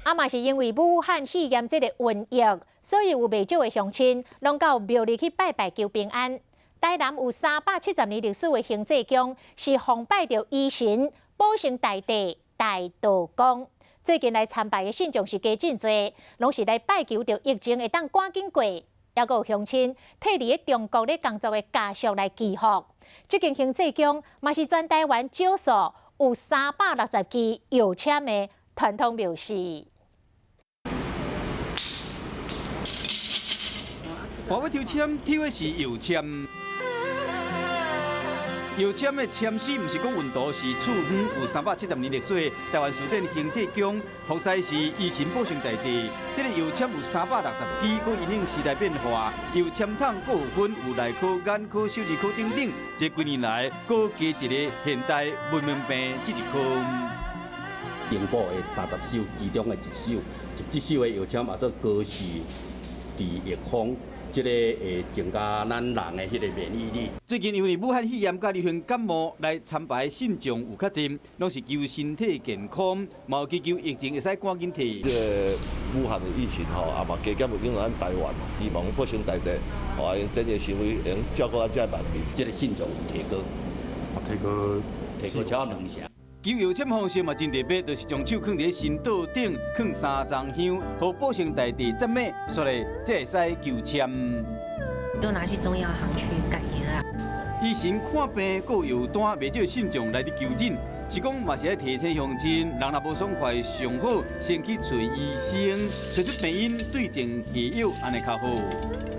啊嘛是因為武漢肺炎這个瘟疫，所以有袂少的鄉親攏到廟裡去拜拜求平安。台南有370年歷史的興濟宮，是奉拜著醫神保生大帝大道公。最近來參拜的信眾是加真濟，攏是來拜求著疫情會當趕緊過。猶閣有鄉親替佇咧中國咧工作的家屬來祈福。這間興濟宮嘛是全台灣少數有360支藥籤的傳統廟寺。我欲抽籤，抽的是藥籤。藥籤的籤詩，毋是講運途，是處方有370年歷史的台灣士典興濟宮，服侍是醫神保生大帝。這个藥籤有360支，閣因應時代變化，藥籤筒閣有分有內科、眼科、小兒科等等。這幾年來，閣加一个現代文明病這一科。靈寶的30首其中的一首，這首的藥籤也做高士治疫風。這个會增加咱人的彼个免疫力。最近因為武漢肺炎佮流行感冒來參拜信眾有較濟，攏是求身體健康，嘛有祈求疫情會使趕緊退。這个武漢的疫情吼，也嘛加減有影響咱台灣，希望保生大帝，吼，用典禮行為會照顧咱這萬民。這个信眾有提高，提高提高超兩成。求藥籤方式嘛真特別，就是將手囥佇神桌頂，囥三張香，予保生大帝讚美，所以才會使求籤。都拿去中藥行去改藥啊。醫生看病閣有藥單，袂少信眾來佇求診，是講嘛是愛提醒鄉親，人若無爽快，上好先去揣醫生，揣出病因，對症下藥，按呢較好。